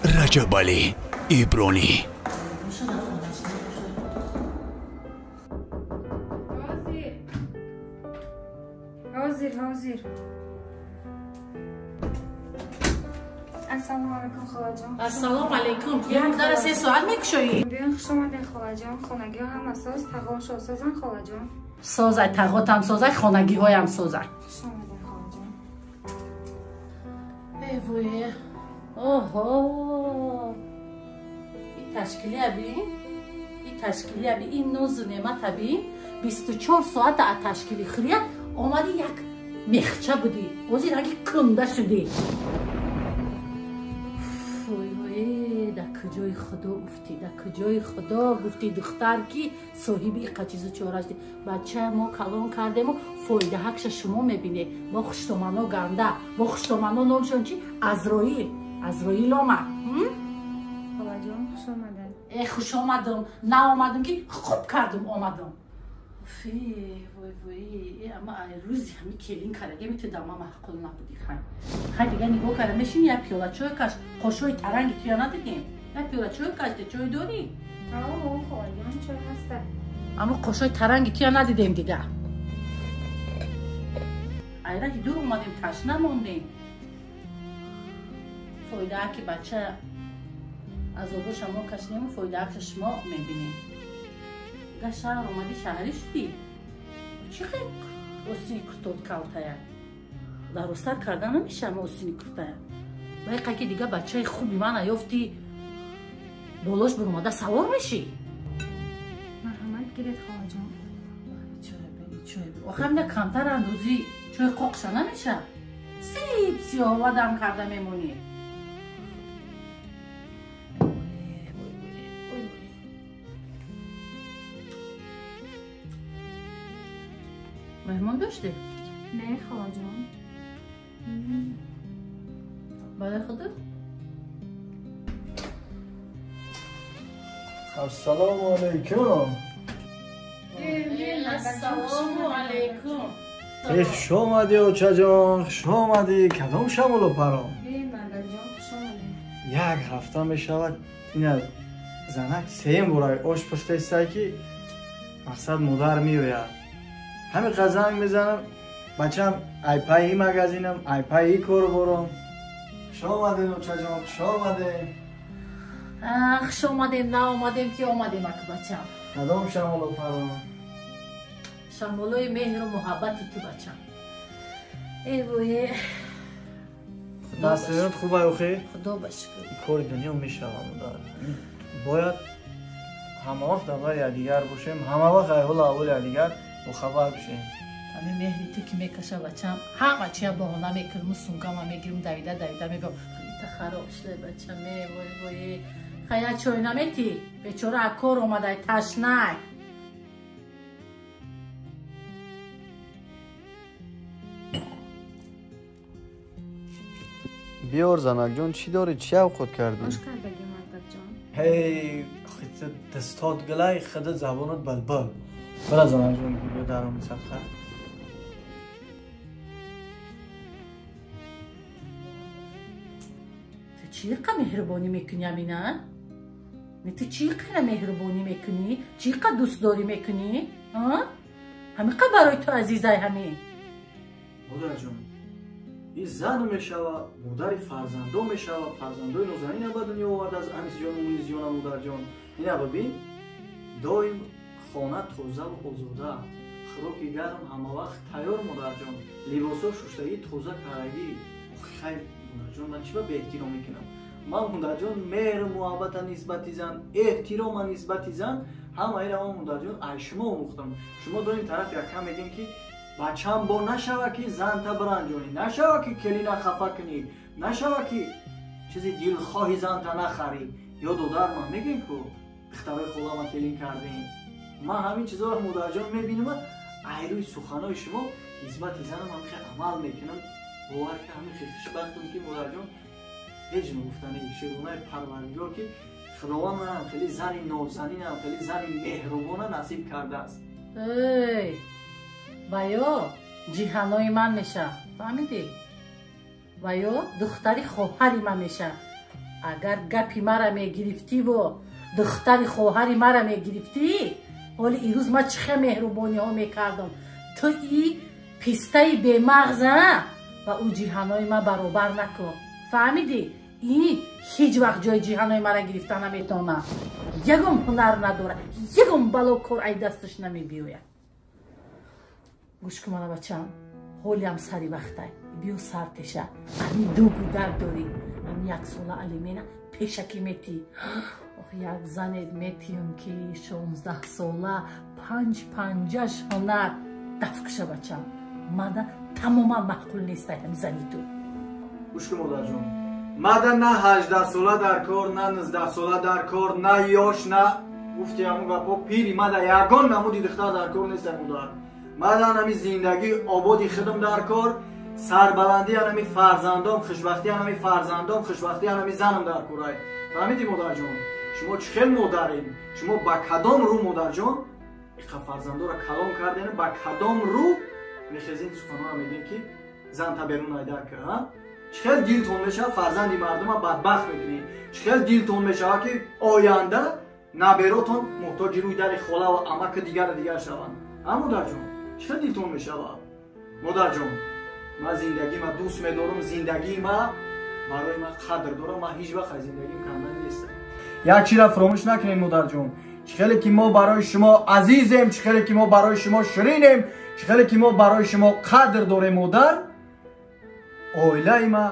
Раҷабалӣ Ибронӣ. Ҳозир, ҳозир. Ассалому алайкум, холаҷон. Ассалому алайкум. Як дара 3 соат мекушоӣ? Биён, хуш омадед, холаҷон. Хонагиҳо ҳама соз, тағошо созан, холаҷон. Созай, тағотам созай, хонагиҳоям созай. Хуш омадед, холаҷон. Эй вой. Оҳо. Ин ташкилия бин. Ин ташкилия бин, ин нозу неъмата бин. 24 соата аз ташкили хирия омади як мехча будӣ. Ҳозир раги кунда шудӣ. Да куҷои худо гуфтӣ, да куҷои худо гуфтӣ, духтар ки соҳиби иқа чизу чора шудӣ. Бача мо калон кардему фоидаҳакша шумо мебинед. Бо хуштомано ганда, бо хуштомано номшон чи? Азроил. Азроил омад. Холаҷон, хуш омадед. Э, хуш омадам. Наомадам ки хуб кардум омадам. Фи, вой вой, ама ай рӯзи ҳами келин кардаги ми ту дама маъқул набудӣ. Хай. Хай дига нигоҳ карда мешини, як пиёла чой каш, қошои таранги туя надидем. Як пиёла чой каш, де чой дорӣ? О, холаҷон, чой ҳаста. Аммо қошои таранги туя надидем дига. Ай раҳи дур омадем, ташна мондем. Фоидаҳа ки бача азобоша мо кашидему фоидаҳаша шумо мебинем. Га шаҳр омадӣ, шаҳрӣ шудӣ. Чӣ хел осини куртот калтая? Дарозтар карда намешавам осини куртая. Ва иқа ки дига бачаи хуби мана ёфтӣ, болош биромада савор мешӣ. Марҳамат, гиред, холаҷон. Чой бери, чой бери. Охир ҳамина камтар андозӣ чой қоқша намеша? Сиб сиёҳова дам карда мемонӣ. Меҳмон доштӣ? Не, холаҷон. Барои худат? Ассалому алайкум. Ассалому алайкум. Э, хуш омадӣ, очаҷон, хуш омадӣ. Кадом шамолу паром? Мадалҷон, хуш омадӣ. Як ҳафта мешавад, ина занак сеюм бора ош пухтаиста ки мақсад модар меояд. Ҳамин қадр занг мезанам, бачам айпаи и магазинам, айпаи и кору бором. Хуш омадем, очаҷон, хуш омадем. Хуш омадем, наомадем ки омадем, аку бачам. Кадом шамолу паром? Шамолои меҳру муҳаббати ту, бачам. Э вое. Насиҳат хуб ай охи? Худо ба шукр. Кори дунё мешавад, модар. Бояд ҳама вақт дар бари якдигар бошем, ҳама вақт айҳолу аҳволи якдигар бохабар бошем. Ҳамин меҳри ту ки мекаша, бачам, ҳама чия баҳона мекунам, сумкама мегирам, давида давида мегӯям. Та хароб шуда, бачам, э вой вой. Хая чой наметӣ? Бечора аз кор омадай, ташнай. Биёр, занакҷон, чӣ дорӣ? Чӣ авқот кардӣ? Ош кардагӣ, мардакҷон. Ҳей, дастот гилай, худа забонат балбал. Бира, занакҷон, биё даром садқа. Ту чӣ қа меҳрубонӣ мекунӣ, Амина? Не, ту чӣ қара меҳрубонӣ мекунӣ? Чӣ қа дӯстдорӣ мекунӣ? Ҳамин қа барои ту азизай ҳамин? Модарҷон, ин зан мешава, модари фарзандо мешава, фарзандои нозанина ба дунё оварда аз Анисҷону Мунисҷона, модарҷон. Ина бибин, доим хона тозаву озода, хӯроки гарм ҳамавақт тайёр, модарҷон, либосҳо шуштагӣ, тоза кардагӣ. Хайр, модарҷон, ман чӣ ба беэҳтиром мекунам? Ман, модарҷон, меҳру муҳаббата нисбати зан, эҳтирома нисбати зан, ҳамаира ман, модарҷон, аз шумо омӯхтам. Шумо доим тараф якам мегӯем ки бачам бо нашава ки занта биранҷонӣ, нашава ки келина хафа кунӣ, нашава ки чизи дилхоҳи занта нахарӣ. Ё додар ман мегӯем ку духтарои холама келин кардем. Ман ҳамин чизоро, модарҷон, мебинам, айрӯи суханои шумо нисбати занам ҳам хел амал мекунам. Бовар ки ҳамин хел хушбахтам ки, модарҷон, ҳеҷ нагуфтани шукронаи парвардигор ки худованд манам хеле зани нозанинам, хеле зани меҳрубона насиб кардааст. Эй, ва ё ҷиҳанои ман меша, фаҳмидӣ? Ва ё духтари хоҳари ман меша. Агар гапи мара мегирифтиву духтари хоҳари мара мегирифтӣ, ҳоли ирӯз ман чӣ хел меҳрубониҳо мекардам. Ту и пистаи бемағза ба ӯ ҷиҳанои ман баробар накун. Фаҳмидӣ? Ин ҳеҷ вақт ҷои ҷиҳанои мара гирифта наметавонад. Ягон ҳунар надорад, ягон бало кор ай дасташ намебиёяд. Гӯш кун мана бачам, ҳолиам сари вақтай. Биё сар теша. Ами ду гудар дорӣ. Ами яксола алимена пешакӣ метӣ. Ох, як занет метиюм ки 16 сола панҷ панҷаш ҳунар дафкша бачам. Мада тамоман маъқул нестай ҳами зани ту. Гӯш кун модарҷон. Мада на 18 сола дар кор, на 19 сола дар кор, на ёш, на гуфти ҳамун гапо пири мада ягон намуди духтар дар кор нестай модар. Мада ҳами зиндагии ободи худам дар кор, сарбаландии ҳами фарзандом, хушбахтии ҳами фарзандом, хушбахтии ҳами занам дар корай. Фаҳмидӣ модарҷон? Шумо чӣ хел модарем? Шумо ба кадом рӯ модарҷон иқа фарзандора калон кардем, ба кадом рӯ мехезин суханҳоро мегӯем ки зан та берун айдар ка, ҳа? Чӣ хел дилтон мешавад фарзанди мардума бадбахт мекунед? Чӣ хел дилтон мешавад ки оянда наберотон муҳтоҷи рӯи дари хола ва амаки дигару дигар шаванд? Ҳа модарҷон? Чӣ хел дилтон мешавад? Модарҷон, ман зиндагима дӯст медорам, зиндагии ма барои ман қадр дорам, ман ҳеҷ вақт аз зиндагим канда нестам. Як чизро фаромӯш накунед модарҷон. Чӣ хеле ки мо барои шумо азизем, чӣ хеле ки мо барои шумо ширинем, чӣ хеле ки мо барои шумо қадр дорем модар, оилаи ма,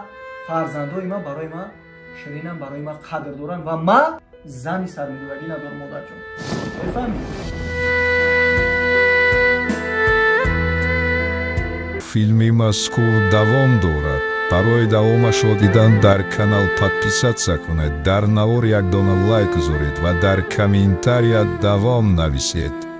фарзандои ма барои ма ширинам, барои ма қадр доранд ва ма зани сармидодагӣ надорам модарҷон. Мефаҳмед? Филми мазкур давом дорад. Барои давомашро дидан дар канал подписаться кунед, дар навор як дона лайк гузоред ва дар комментария давом нависед.